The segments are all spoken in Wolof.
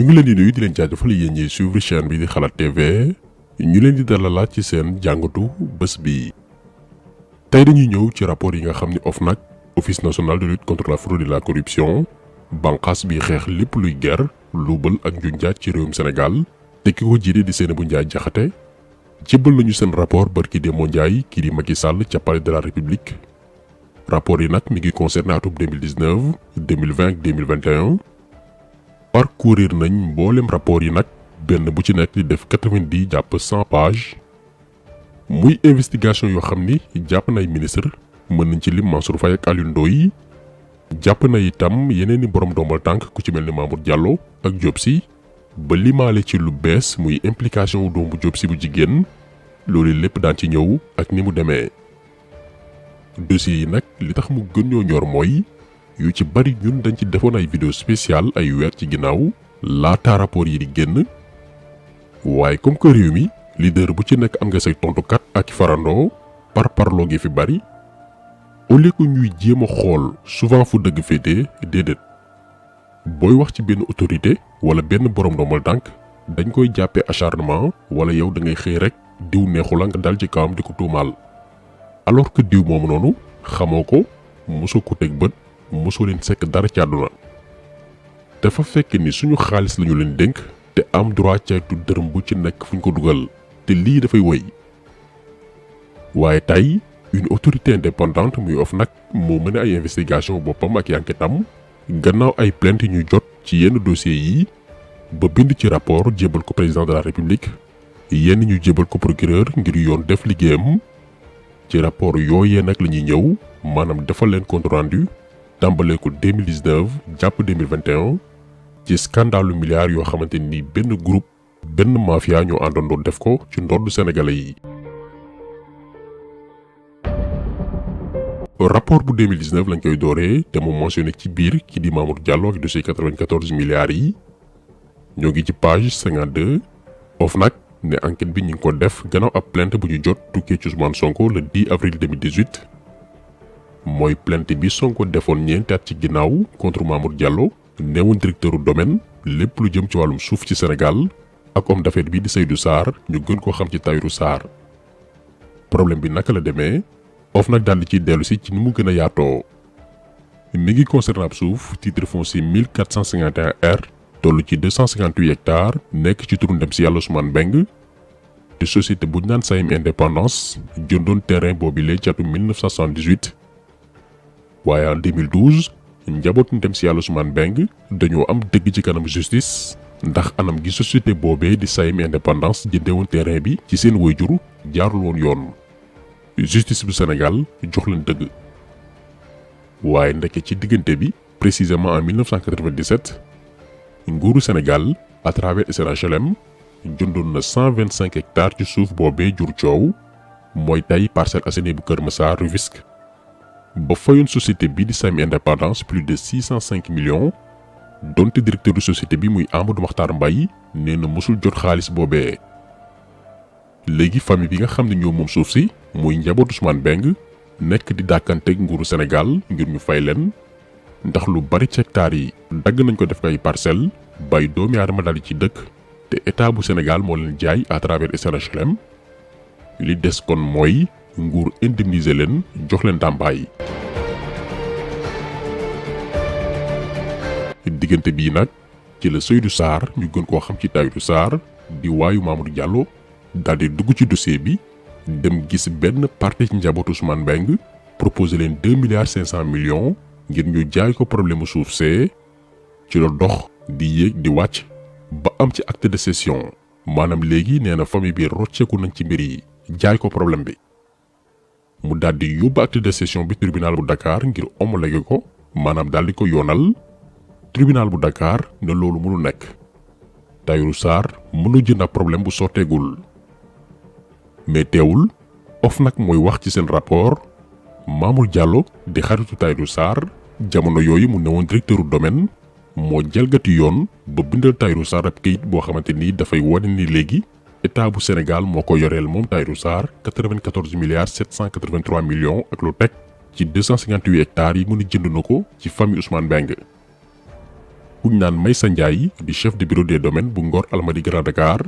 ñu ngi leen di nuyu di leen jaajëfal yéen ñi suivre chaîne bi di Xalaat TV ñu leen di dalalaat ci seen jàngatu bés bi. tey dañuy ñëw ci rapport yi nga xam ni OFNAC office national de lutte contre la fraude et la corruption banqaas bi xeex lépp luy ger luubal ak njuuj njaaj ci réewum Sénégal te ki ko jiite di Seynabou Ndiaye Diakhaté jébbal nañu seen rapport barki Demba Ndiaye kii di Macky Sall ca palais de la République. rapport yi nag mi ngi concerné atum 2019 2020 ak 2021 parcourir nañ mboolem rapport yi nag benn bu ci nekk di def 90 jàpp 100 pages muy investigation yoo xam ni jàpp na ay ministre mën nañ ci lim Mansour Faye ak Aliou Ndoye jàpp na itam yeneen i borom ndombal tànk ku ci mel ni Mamour Diallo ak Diop Sy ba limaale ci lu bees muy implication wu doomu Diop Sy bu jigéen loolu lépp daan ci ñëw ak ni mu demee. dossiers yi nag li tax mu gën ñoo ñor mooy yu ci bari ñun dañ ci defoon ay vidéo spéciale ay weer ci ginnaaw laata rapport yi di génn waaye comme que réew mi leader bu ci nekk am nga say tontukat ak farandoo parloo gi fi bari au lieu que ñuy jéem a xool souvent fu dëgg féete déedéet booy wax ci benn autorité wala benn borom ndombal tànk dañ koy jàppee acharnement wala yow da ngay xëy rek diw neexu la nga dal ci kawam di ko tuumaal. alors que diw moomu noonu xamoo ko mosoo ko teg bët mosoo leen sekk dara ci àdduna dafa fekk ni suñu xaalis lañu leen dénk te am droit caytu dërëm bu ci nekk fuñ ko dugal te lii dafay wëy waaye tey une autorité indépendante muy OFNAC moo mën ay investigation boppam ak enquête am gannaaw ay plainte ñuy jot ci yenn dossiers yi ba bind ci rapport jébal ko président de la république yenn ñu jébal ko procureur ngir yoon def liggéeyam. ci rapport yooyee nag la ñuy ñëw maanaam defal leen compte rendu tàmbalee ko 2019 jàpp 2021 ci scandalu milliards yoo xamante ni benn groupe benn mafia ñoo àndandoo def ko ci ndoddu sénégalais yi. rapport bu 2019 lañ koy dooree te mu mentionné ci biir ki di Mamour Diallo ak dossier 94 milliards yi ñoo ngi ci page 52 OFNAC ne enquête bi ñu ngi ko def gannaaw ab plainte bu ñu jot tukkee ci Ousmane Sonko le 10 avril 2018 mooy plainte bi Sonko defoon ñeenti at ci ginnaaw contre Mamour Diallo neewoon directeuru domaine lépp lu jëm ci wàllum suuf ci Sénégal ak homme d'affaires bi di Seydou Sarr ñu gën koo xam ci Tahirou Sarr. problème bi naka la demee OFNAC daal di ciy dellu si ci ni mu gën a yaatoo mi ngi concerné ab suuf titre foncier 1451 R. toll ci 258 hectares nekk ci turu ndem si yàlla Ousmane Beng te société bu ñu naan Sahim Indépendance jëndoon terrain boobile ci atum 1978 waaye en 2012 njabootu ndem si yàlla Ousmane Beng dañoo am dëgg ci kanam justice ndax anam gi société boobee di Sahim Indépendance jëndewoon terrain bi ci seen waajur jaarul woon yoon justice bu Sénégal jox leen dëgg waaye ndeke ci diggante bi précisément en 1997. nguuru Sénégal à travers SNHLM jëndoon na 125 hectares ci suuf boobee jur coow mooy tey Parcelles Assainies bu Kër Massar Rufisque ba fayoon société bi di Sahim Indépendance plus de 605 millions donte directeur de société bi muy Amadou Makhtar Mbaye nee na mosul jot xaalis boobee. léegi famille bi nga xam ne ñoo moom suuf si muy njabootu Ousmane Beng nekk di dàkkanteeg nguuru Sénégal ngir ñu fay leen. ndax lu bari ci hectares yi dagg nañ ko def ko ay parcelles bay doomi aadama daal ci dëkk te état bu Sénégal moo leen jaay à travers SNHLM li des kon mooy nguur indemniser leen jox leen ndàmpaay. diggante bii nag ci la Seydou Sarr ñu gën koo xam ci Tahirou Sarr di waayu Mamour Diallo daal di dugg ci dossier bi dem gis benn partie ci njabootu Ousmane Beng proposé leen 2 milliards 500 millions. ngir ñu jaay ko problème mu suuf see ci la dox di yéeg di wàcc ba am ci acte de cession maanaam léegi nee na famille bi rocceeku nañ ci mbir yi jaay ko problème bi mu daal di yóbbu acte de cession bi tribunal bu Dakar ngir homologué ko maanaam daal di ko yoonal tribunal bu Dakar ne loolu mënu nekk Tahirou Sarr mënu jënd ab problème bu sotteegul mais teewul OFNAC mooy wax ci seen rapport. Mamour Diallo di xaritu Tahirou Sarr jamono yooyu mu newoon directeuru domaine moo jalgati yoon ba bindal Tahirou Sarr ab kayit boo xamante ni dafay wane ni léegi état bu Sénégal moo ko yoreel moom Tahirou Sarr 94 milliards 783 millions ak lu teg ci 258 hectares yi mu ni jënd na ko ci famille Ousmane Beng kuñ naan Maysa Ndiaye di chef de bureau des domaines bu Ngor Almadies Grand Dakar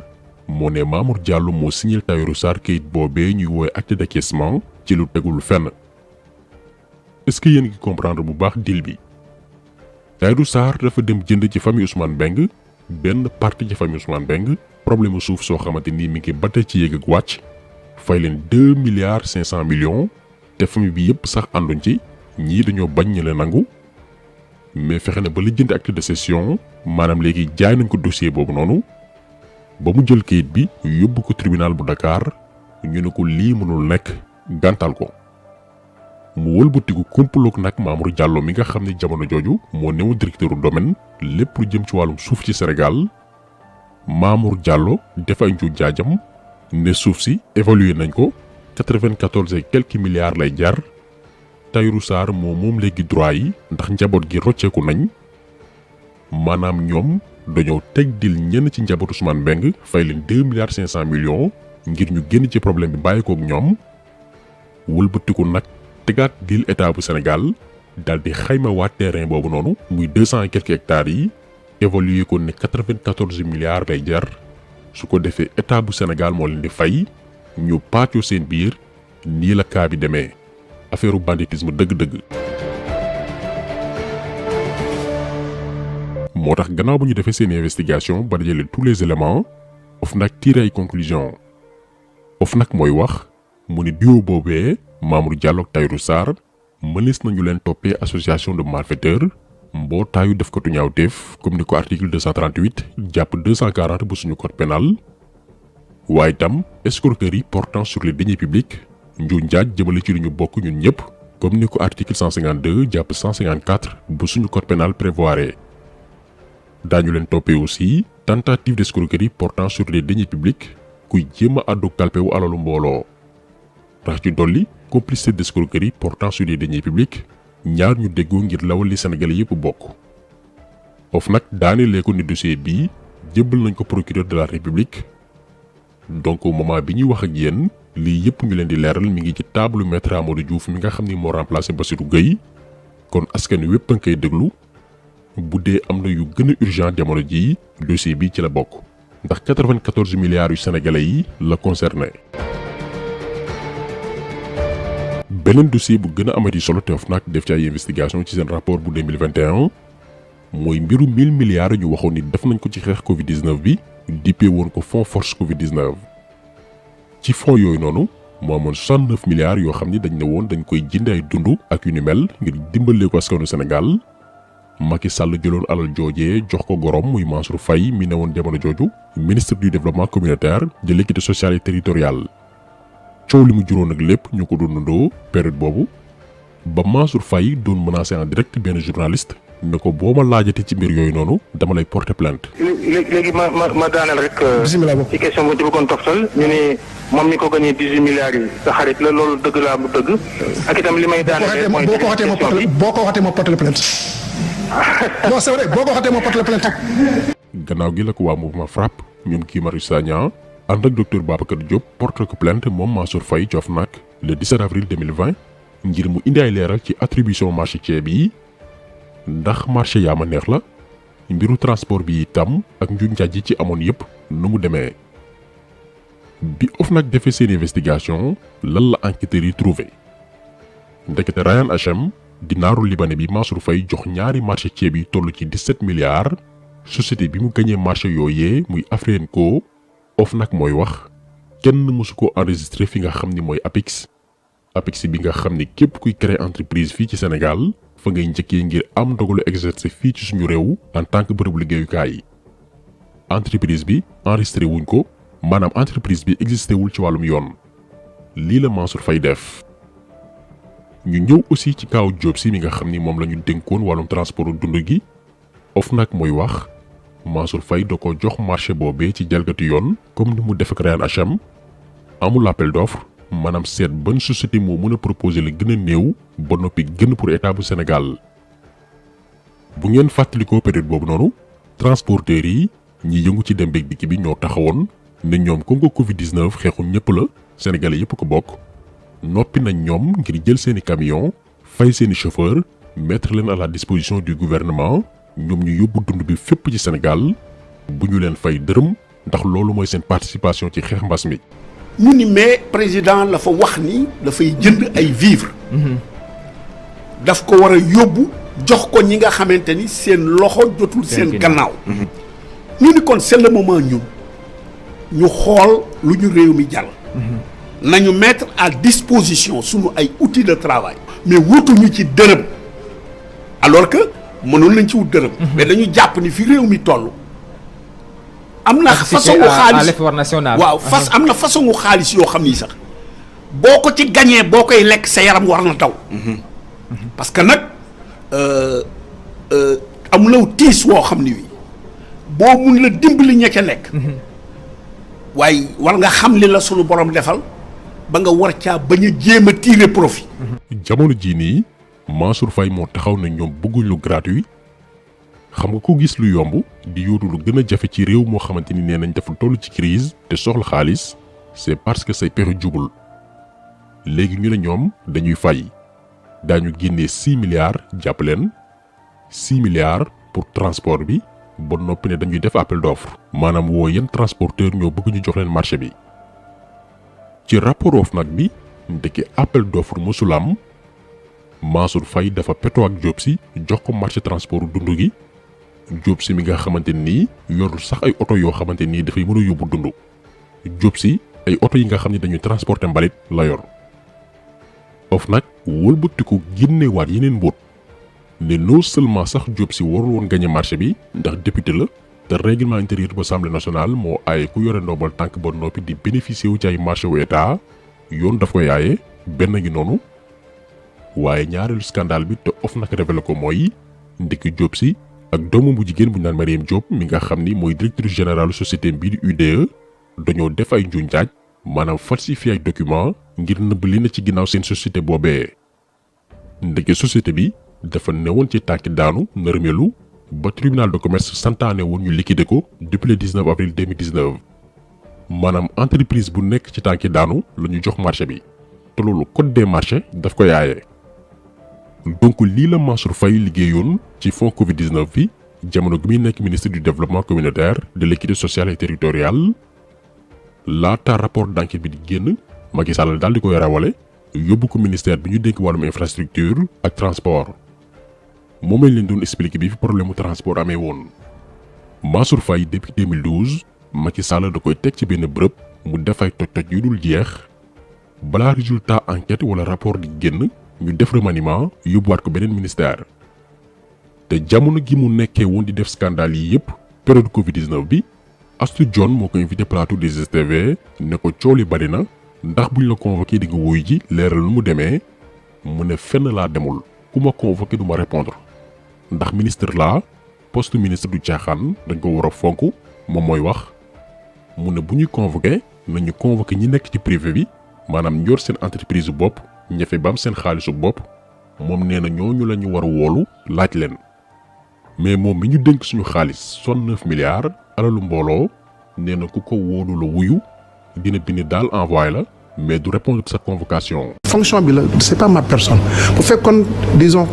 moo ne Mamour Diallo moo signé Tahirou Sarr kayit boobee ñuy woowe acte d'acquiescement ci lu tegul fenn. est-ce que yéen ngi comprendre bu baax deal bi? Tahirou Sarr dafa dem jënd ci famille Ousmane Mbengue benn partie ci famille Ousmane Mbengue problème suuf soo xamante ni mi ngi bate ci yéeg ak wàcc fay leen 2 milliards 500 millions te famille bi yépp sax ànduñ ci ñii dañoo bañ ñu leen nangu mais fexe na ba lijjanti acte de cession maanaam léegi jaay nañ ko dossier boobu noonu ba mu jël kayit bi yóbbu ko tribunal bu Dakar ñu ne ko lii mënul nekk gàntal ko mu wëlbatiku kumpaloog nag Mamour Diallo mi nga xam ne jamono jooju moo newoon directeuru domaine lépp lu jëm ci wàllum suuf ci Sénégal. Mamour Diallo def ay nju jaajam ne suuf si évalué nañ ko 94 et quelques milliards lay jar Tahirou Sarr moom léegi droit yi ndax njaboot gi rocceeku nañ maanaam ñoom dañoo teg dil ñenn ci njabootu Ousmane Mbengue fay leen 2 milliards 500 millions ngir ñu génn ci problème bi bàyyi koog ñoom wëlbatiku nag tegaat dil état bu Sénégal daal di xayma waat terrain boobu noonu muy 200 et quelques hectares yi évalué ko ne 94 milliards lay jar su ko defee état bu Sénégal moo leen di fay ñu paacoo seen biir nii la kaa bi demee affaire banditisme dëgg-dëgg. moo tax gannaaw bu ñu defee seen investigation ba dajale tous les éléments OFNAC tiré ay conclusions OFNAC mooy wax mu ni duo boobee Mamour Diallo ak Tahirou Sarr mënees nañu leen toppee association de malfaiteurs mbootaayu def ko tu ñaawteef comme ni ko article 238 jàpp 240 bu suñu code pénal waaye itam escroquerie portant sur les deniers publics nju njaaj jëmale ci lu ñu bokk ñun ñëpp comme ni ko article 152 jàpp 154 bu suñu code pénal prévoiré daañu leen toppee aussi tentative d'escroquerie portant sur les deniers publics kuy jéem a àddu kalpe wu alalu mbooloo tax ci dolli complicité d'escroquerie portant sur les deniers publics ñaar ñu déggoo ngir lawal li Sénégalais yépp bokk OFNAC daanelee ko ni dossier bii jébbal nañ ko procureur de la République donc au moment bi ñuy wax ak yéen lii yépp ñu leen di leeral mi ngi ci table maître Amadou Diouf mi nga xam ni moo remplacé Bassirou Gueye kon askan wépp a ngi koy déglu bu dee am na yu gën a urgent jamono jii dossier bi ci la bokk ndax 94 milliards yu sénégalais yi la concerné. beneen dossier bu gën a amati solo te OFNAC def ci ay investigation ci seen rapport bu 2021 mooy mbiru 1000 milliards ñu waxoon ni def nañ ko ci xeex Covid 19 bi dippee woon ko fonds force Covid 19. ci fonds yooyu noonu moo amoon 69 milliards yoo xam ni dañ ne woon dañ koy jënd ay dund ak yu ni mel ngir dimbalee ko askanu Sénégal. Macky Sall jëloon alal joojee jox ko gorom muy Mansour Faye mi ne woon jamono jooju ministre du développement communautaire de l'équité sociale et territoriale. coow li mu juróon ak lépp ñu ko dundandoo période boobu ba Mansour Faye doon menacé en direct benn journaliste ne ko boo ma laajate ci mbir yooyu noonu dama lay porter plainte. léegi ma daaneel rek. bisimilah ci question bu ci bëggoon toftal ñu ne moom mi ko gagné 18 milliards yi sa xarit la loolu dëgg laa mu dëgg. ak itam li may daaneel mooy boo ko waxatee ma porter plainte. non c'est vrai boo ko waxatee ma porter plainte. gannaaw gi la ko waa mouvement FRAPP ñoom Guy Marius Sagna ànd ak docteur Babacar Diop porter ko plainte moom Mansour Faye ci OFNAC le 17 avril 2020 ngir mu indi ay leeral ci attribution marché ceeb yi ndax marché yaa ma neex la mbiru transport bi itam ak njuñ njaaj yi ci amoon yépp nu mu demee. bi OFNAC defee seen investigation lan la enquêteurs yi trouvé ndekete Ryan HM di naaru libanais bi Mansour Faye jox ñaari marché ceeb yi toll ci 17 milliards société bi mu gañee marché yooyee muy Afrienco OFNAC mooy wax kenn mësu ko enregistré fi nga xam ni mooy APIX bi nga xam ni képp kuy créer entreprise fii ci Sénégal fa ngay njëkkee ngir am dogalu exercer fii ci suñu réew en tant que bërëbu liggéeyukaay. entreprise bi enregistré wuñ ko maanaam entreprise bi existé wul ci wàllum yoon lii la Mansour Faye def. ñu ñëw aussi ci kaaw Diop si mi nga xam ni moom la ñu dénkoon wàllum transport dund gi OFNAC mooy wax Mansour Faye da ko jox marché boobee ci jalgati yoon comme ni mu def ak Ryan HM amul appel d'offre maanaam seet ban société moo mën a proposer la gën a néew ba noppi gën pour état bu Sénégal. bu ngeen fàttalikoo période boobu noonu transporteurs yi ñi yëngu ci dem beeg dikk bi ñoo taxawoon ne ñoom comme que Covid 19 xeexum ñëpp la sénégalais yëpp ko bokk noppi nañ ñoom ngir jël seeni camion fay seeni chauffeur mettre leen à la disposition du gouvernement ñoom ñu yóbbu dund bi fépp ci Sénégal bu ñu leen fay dërëm ndax loolu mooy seen participation ci xeex mbas mi. ñu ni mais président la fa wax ni dafay jënd ay vivres. daf ko war a yóbbu jox ko ñi nga xamante ni seen loxo jotul seen gannaaw. ñu ni kon c'est le moment ñun ñu xool lu ñu réew mi jàll. nañu mettre à disposition sunu ay outils de travail. mais wutuñu ci dërëm alors que mënoon nañ ci wut dërëm. mais dañu jàpp ni fi réew mi toll. am na façon xaalis l'effort national. waaw am na façon xaalis yoo xam ni sax boo ko ci gañee boo koy lekk sa yaram war na taw. parce que nag am law tiis woo xam ni wi boo mun la dimbali ña ca nekk. waaye war nga xam li la sunu borom defal ba nga war caa bañ a jéem a tirer profit. jamono jii nii Mansour Faye moo taxaw na ñoom bëgguñ lu gratuit xam nga ko gis lu yomb di yóotu lu gën a jafe ci réew moo xamante ni nee nañ dafa toll ci crise te soxla xaalis c'est parce que say pexe jubul léegi ñu ne ñoom dañuy fay daañu génnee 6 milliards jàpp leen 6 milliards pour transport bi ba noppi ne dañuy def appel d'offre maanaam woo yenn transporteur ñoo bëgg ñu jox leen marché bi ci rapport OFNAC bi ndeke appel d'offre mosul am Mansour Faye dafa petoo ak Diop Sy jox ko marché transport dund gi Diop Sy mi nga xamante nii yorul sax ay oto yoo xamante nii dafay mën a yóbbu dund Diop Sy ay oto yi nga xam ne dañuy transporter mbalit la yor OFNAC wëlbatiku génnewaat yeneen mbóot ne non seulement sax Diop Sy warul woon gagné marché bi ndax député la te règlement intérieur bu Assemblée nationale moo aaye ku yore ndombal tànk ba noppi di bénéficier wu ci ay marché wu état yoon daf koy aaye benn ngi noonu waaye ñaareelu scandale bi te OFNAC révélé ko mooy ndekki Diop Sy ak doomu bu jigéen bu ñu naan Mariam Diop mi nga xam ni mooy directrice générale société bii di UDE dañoo def ay njuuñ njaaj maanaam falsifier ay document ngir nëbb li na ci ginnaaw seen société boobee ndeke société bi dafa newoon ci tànki daanu nërmelu ba tribunal de commerce santaane woon ñu liquider ko depuis le 19 avril 2019 maanaam entreprise bu nekk ci tànki daanu la ñu jox marché bi te loolu code des marchés daf ko yaaye donc lii la Mansour Faye liggéeyoon ci fonds Covid 19 bi jamono gi muy nekk ministre du développement communautaire de l'équité sociale et territoriale laata rapport d'enquête bi di génn Macky Sall daal di koy rawale yóbbu ko ministère bi ñu dénk wàllum infrastructure ak transport moom lañ leen doon expliquer bi fi problème mu transport amee woon Mansour Faye depuis 2012 Macky Sall da koy teg ci benn bërëb mu def ay toj-toj yu dul jeex balaa résultat enquête wala rapport di génn ñu def remaniement yóbbuwaat ko beneen ministère te jamono gi mu nekkee woon di def scandale yi yépp période Covid 19 bi Astou Dione moo ko invité plateau des STV ne ko coow li bari na ndax buñ la convoqué di nga wuy ji leeral nu mu demee mu ne fenn laa demul ku ma convoqué du ma répondre ndax ministre laa poste ministre du caaxaan dañ ko war a fonk moom mooy wax mu ne bu ñuy convoqué nañu convoqué ñi nekk ci privé bi maanaam ñor seen entreprise bopp ñefe ba am seen xaalisu bopp moom nee na ñooñu la ñu war a woolu laaj leen mais moom mi ñu dénk suñu xaalis 69 milliards alalu mbooloo nee na ku ko wóolu la wuyu dina bind daal envoyé la mais du répondre sa convocation. fonction bi la c'est pas ma personne bu fekkoon disons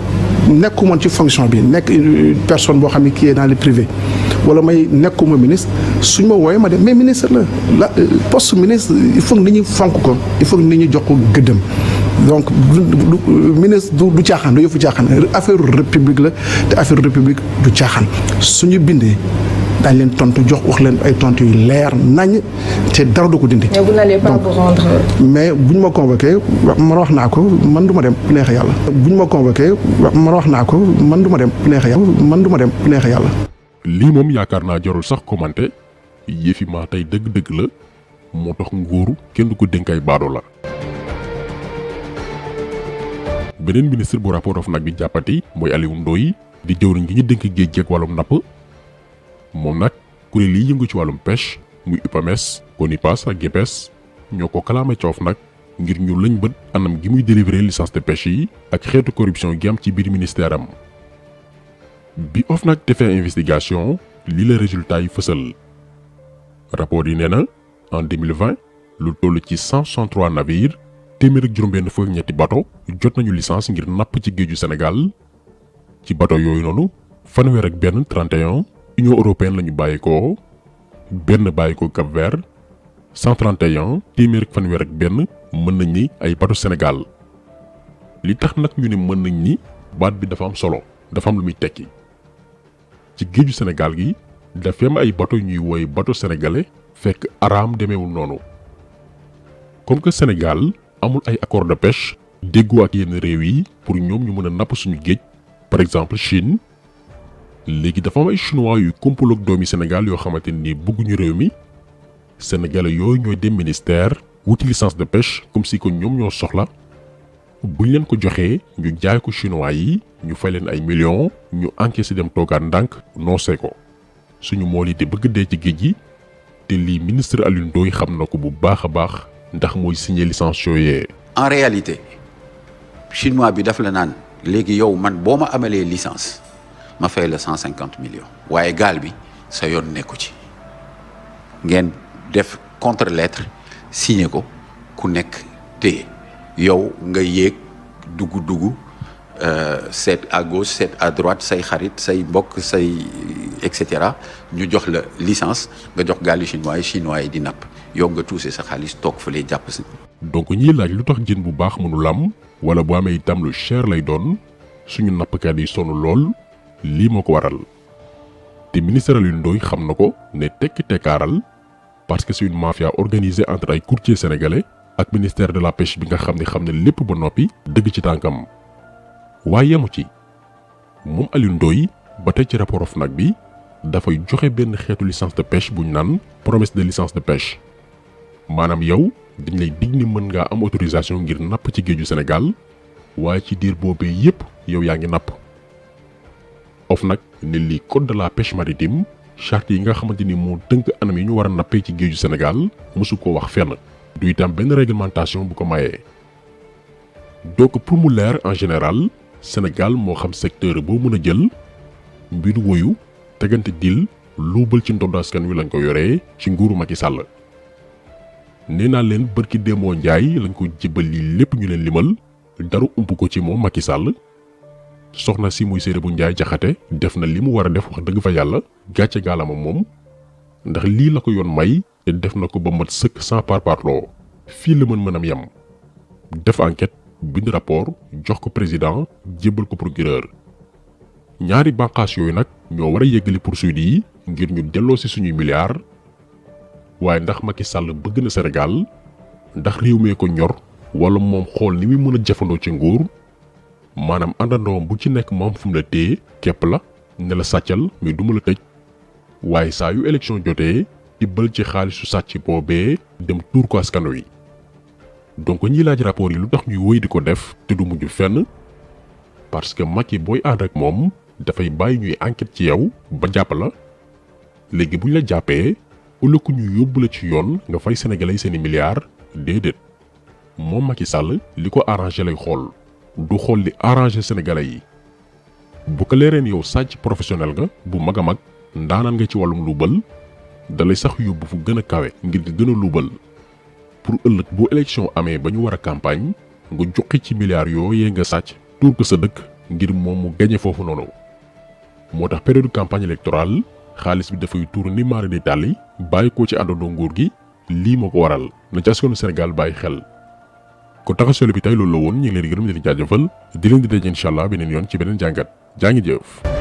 nekkumoon ci fonction bi nekk une personne boo xam ne qui est dans le privé wala may nekkuma ministre suñ ma wooyee ma dem mais ministre la poste ministre il faut que nit ñi fonk ko il faut que nit ñi jox ko gëddëm donc ministre du caaxaan du yëfu caaxaan affaire république la te affaire république du caaxaan suñu bindee daañ leen tontu jox wax leen ay tontu yu leer nañ te dara du ko dindi. mais vous n'allez pas vous rendre. mais bu ñu ma convoqué man wax naa ko man du ma dem bu neexee yàlla. bu ñu ma convoqué man wax naa ko man du ma dem bu neexee yàlla man du ma dem bu neexee yàlla. lii moom yaakaar naa jarul sax commenté yëfi maa tey dëgg-dëgg la moo tax nguuru kenn du ko dénk ay baado la. beneen ministre bu rapport OFNAC bi jàppati mooy Aliou Ndoye di jëwriñ gi ñu dénk géej gi ak wàllum napp moom nag kuréel yi yëngu ci wàllum pêche muy UPAMES CONIPAS ak GEPES ñoo ko kalaame ci OFNAC ngir ñu lañ bët anam gi muy délivrer licence de pêche yi ak xeetu corruption gi am ci biir ministère am bi OFNAC defee investigation lii la résultat yi fësal rapport yi nee na en 2020 lu toll ci 163 navires téeméer ak juróom-benn fukk ak ñetti bateau jot nañu licence ngir napp ci géeju Sénégal ci bateau yooyu noonu fanweer ak benn 31 Union européenne la ñu bàyyeekoo benn bàyyeekoo Cap Vert 131 téeméer ak fanweer ak benn mën nañ ni ay bateau Sénégal li tax nag ñu ne mën nañ ni baat bi dafa am solo dafa am lu muy tekki ci géeju Sénégal gi dafa am ay bateau ñuy woy bateau sénégalais fekk araam demeewul noonu comme que Sénégal amul ay accord de pêche déggoo ak yenn réew yi pour ñoom ñu mën a napp suñu géej par exemple Chine léegi dafa am ay chinois yu complot ak doomi Sénégal yoo xamante ni bëgguñu réew mi sénégalais yooyu ñooy dem ministère wuti licence de pêche comme si ko ñoom ñoo soxla buñ leen ko joxee ñu jaay ko chinois yi ñu fay leen ay millions ñu encaissé dem toogaat ndànk noosee ko suñu mool yi di bëgg dee ci géej gi te lii ministre Alioune Ndoye xam na ko bu baax a baax ndax mooy signé licence yooyee. En réalité chinois bi daf la naan léegi yow man boo ma amalee licence ma fay la 150 millions waaye gaal bi sa yoon nekku ci ngeen def contre lettre signé ko ku nekk téye yow nga yéeg dugg seet à gauche seet à droite say xarit say mbokk say et cetera ñu jox la licence nga jox gaali chinois yi di napp yow nga tuuse sa xaalis toog fële jàpp si. donc ñiy laaj lu tax jën bu baax mënu lam wala bu amee itam lu cher lay doon suñu nappkat yi sonn lool lii moo ko waral te ministre Alioune Ndoye xam na ko ne tekki tekkaaral parce que c'est une mafia organisée entre ay courtiers sénégalais ak ministère de la pêche bi nga xam ne lépp ba noppi dëgg ci tànkam waaye yemu ci moom Alioune Ndoye ba tey ci rapport OFNAC bi dafay joxe benn xeetu licence de pêche bu ñu naan promesse de licence de pêche maanaam yow dañ lay dig ni mën ngaa am autorisation ngir napp ci géeju Sénégal waaye ci diir boobee yépp yow yaa ngi napp OFNAC ne lii code de la pêche maritime charte yi nga xamante ni moo tënk anam yi ñu war a nappee ci géeju Sénégal mosu ko wax fenn du itam benn réglementation bu ko mayee donc pour mu leer en général Sénégal moo xam secteur boo mën a jël mbir woyu tegante dil luubal ci ndodd askan wi lañ ko yoree ci nguuru Macky Sall nee naa leen bërki démoo njaay lañ ko jébal lii lépp ñu leen limal dara ump ko ci moom Macky Sall soxna si muy Seynabou Ndiaye Diakhaté def na li mu war a def wax dëgg fa yàlla gàcce gaalama moom ndax lii la ko yoon may te def na ko ba mat sëkk sans parparloo fii la mënam yem def enquête bind rapport jox ko président jébbal ko procureur ñaari bànqaas yooyu nag ñoo war a yeggali poursuite yi ngir ñu delloo si suñuy milliards waaye ndax Macky Sall bëgg na Sénégal ndax réew mee ko ñor wala moom xool ni muy mën a jëfandoo ci nguur maanaam àndandoom bu ci nekk moom fu mu la téye képp la ne la sàccal mais duma la tëj waaye saa yu élection jotee tibbal ci xaalisu sàcc boobee dem tuur ko askan wi donc ñi laaj rapport yi lu tax ñuy wéy di ko def te du mujj fenn parce que Macky booy ànd ak moom dafay bàyyi ñuy enquête ci yow ba jàpp la léegi buñ la jàppee ëllëg ñu yóbbu la ci yoon nga fay sénégalais seeni milliards déedéet moom Macky Sall li ko arrangé lay xool du xool li arrangé sénégalais yi bu ko leereen yow sàcc professionnel nga bu mag a mag ndaanaan nga ci wàllum luubal dalay sax yóbbu fu gën a kawe ngir nga gën a luubal pour ëllëg bu élection amee ba ñu war a campagne nga joxi ci milliards yooyee nga sàcc tuur ko sa dëkk ngir moom mu gañe foofu noonu moo tax période campagne électorale xaalis bi dafay tuur ni maara di tàlli bàyyi ko ci àndandoo nguur gi lii moo ko waral na ci askanu Sénégal bàyyi xel ko tax solo bi tey loolu la woon ñu ngi leen di gërëm di leen jaajëfal di leen di daje incha allah beneen yoon ci beneen jàngat jaa ngi jëf